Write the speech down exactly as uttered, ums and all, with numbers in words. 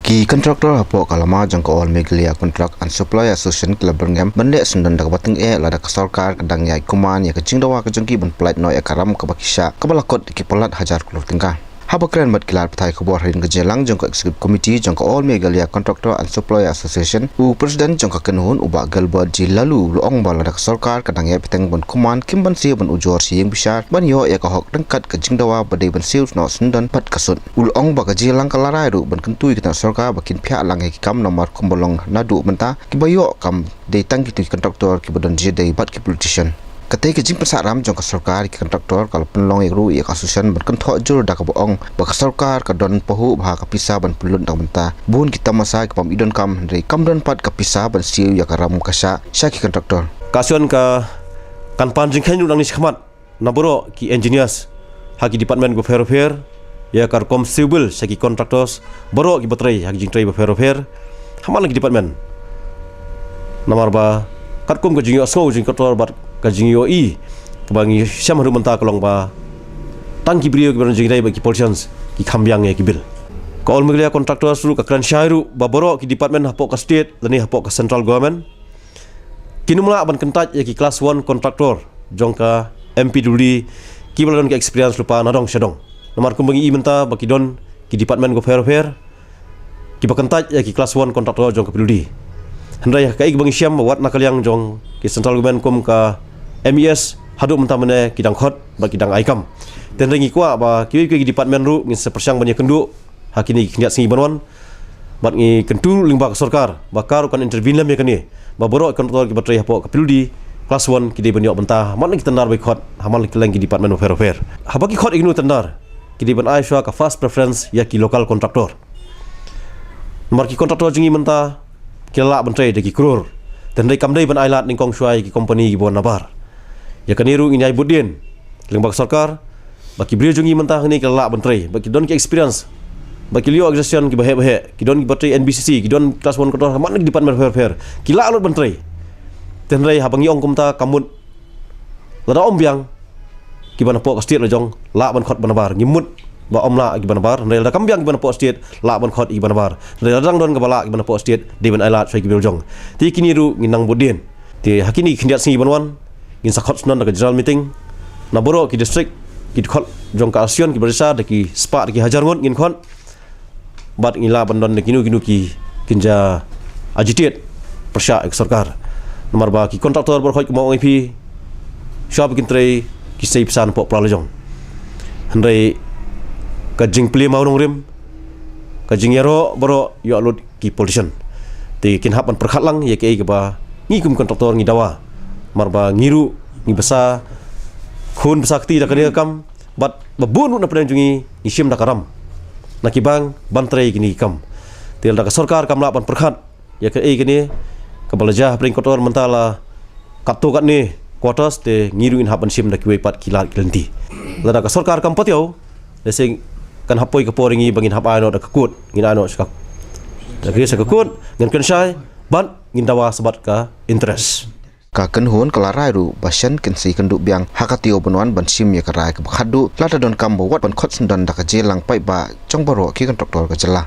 Ki kontraktor hapoh ka lama jong ka All Meghalaya Contract and Supplier Association ki la byrngem ban leh syndon da kaba tyngeh lada ka sorkar ka dang ïai kumne ïa ka jingdawa ka jong ki ban pyllait noh ïa ka ram kaba ki shah, kaba la kot ki palat hajar klur tyngka. Haba kren bad ki lad pathai khubor hadien ka jingïalang jong ka Executive Committee jong ka All Meghalaya Contractor and Supplier Association, u President jong ka kynhun u Bah Gilbert J Laloo u la ong ba lada ka sorkar ka dang ïai bteng ban kumne kim ban siew ban ujor sha ïing bishar ban ïoh ïa ka hok ryngkat ka jingdawa ba dei ban siew noh syndon bad ka sut. U la ong ba ka jingïalang ka la rai ruh ban kyntu ïa ka tnat sorkar ba kin phiah lang ïa ki kam namar kumba long naduh mynta kiba ïoh kam dei tang kito ki kontraktor kiba don jingïadei bad ki politician. Katei ka jingpynsah ram jong ka sorkar ïa ki kontraktor ka la pynlong ïa ruh ïa ka association ban kynthoh jur da kaba ong ba ka sorkar ka don pahuh bha ka pisa ban pynlut da ka bynta bun ki tamasa kiba ym i donkam, hynrei kam don pat ka pisa ban siew ïa ka ram ka shah sha ki kontraktor. Ka association ka kan pan jingkheiñ ruh nangne shakhmat na baroh ki engineers ha ki department bapher bapher, ïa ka rukom civil sha ki contractors, baroh kiba trei ha ki jingtrei bapher bapher ha man la ki department. Namar ba katkum ka jingïohsngew jong ki kontraktor bad ka jingïohi kaba ngi shem haduh mynta ka long ba tang ki briew kiba don jingïadei bad ki politicians ki kham biang ïa ki bill. Ka All Meghalaya Contractors ruh ka kren shai ruh ba baroh ki department hapoh ka state lane hapoh ka central government kin ym lah ban kyntait ïa ki class one contractor jong ka M P W D kiba la don ka experience lypa na dong sha dong. Namar kumba ngi i mynta ba ki don ki department bapher bapher kiba kyntait ïa ki class one contractor jong ka P W D. Hynrei kaei kaba ngi shem ba wat na ka liang jong ki central government kum ka M E S haduh mynta mynne ki dang khot bad ki dang ai kam. Te hynrei ngi kwah ba kiwei kiwei ki department ruh ngin sa pyrshang ban ïakynduh ha kine ki khyndiat sngi ban wan. Bad ngi kyntu lyngba ka sorkar ba ka ruh kan intervene lem ïa kane ba baroh ki kontraktor kiba trei hapoh ka P W D class one ki dei ban ïoh bynta ha man la ki tender ba ki khot ha man la ki leng ki department bapher bapher. Haba ki khot ïa kino tender ki dei ban ai shuwa ka first preference ïa ki local contractor. Namar ki kontraktor jong ngi mynta ki la lah ban trei da ki klur. Te hynrei kam dei ban ai lad nyngkong shuwa ïa ki kompani kiba wan nabar. Ïa kane ruh ngin ïai bud dien lyngba ka sorkar ba ki briew jong ngi mynta hangne ki la lah ban trei, ba ki don ki experience, ba ki la ïoh examination kiba heh ba heh, ki don kiba trei N B C C, ki don class one contractor ha man la ki department bapher bapher, ki lah lut ban trei. Te hynrei haba ngi ong kumta ka mut lada ym biang kiba napoh ka state la jong lah ban khot ba nabar, ngi mut ba ym lah kiba nabar, hynrei lada kam biang kiba napoh state lah ban khot kiba nabar, hynrei lada dang don kaba lah kiba napoh state dei ban ai lad shuwa ïa ki briew jong. Te kine ruh ngin nang bud dien. Te ha kine ki khyndiat sngi ban wan ngin sa khot syndon da ka general meeting na baroh ki district ki dkhot jong ka association kiba register da ki spah da ki hajar ngut ngin khot. Bad ngi lah ban don da kino kino ki kin jia agitate pyrshah ïa ka sorkar. Namar ba ki kontraktor baroh khoit kumba ong ïa phi shuwa ba kin trei ki sei pisa napoh pra la jong. Hynrei ka jingplie mawnongrim, ka jingïaroh baroh ïoh lut ki politician. Te kin hap ban pyrkhat lang ïa kaei kaba ngi kum kontraktor ngi dawa. Namar ba ngi ruh ngi bsa khun bsa kti da kane ka kam bad ba bun ruh na pdeng jong ngi ngi shim da ka ram na ki bank ban trei kine ki kam. Te lada ka sorkar kam lah ban pyrkhat ïa kaei kane kaba la jia hapdeng kontraktor mynta la katto katne quarters, te ngi ruh ngin hap ban shim da kiwei pat ki lad ki lynti. Lada ka sorkar kam patiaw, lehse kan hap poi ka por ïa ngi ba ngin hap ai noh da ka kut, ngin ai noh sha ka, da ka, sha ka kut, ngin kren shai bad ngin dawa shaphang ka interest. Ka kynhun ka la rai ruh ba shen kin sa ïakynduh biang ha ka taïew ban wan ban shim ïa ka rai kaba khatduh lada donkam ba wat ban khot syndon da ka jingïalang paidbah jong baroh ki kontraktor ka jylla.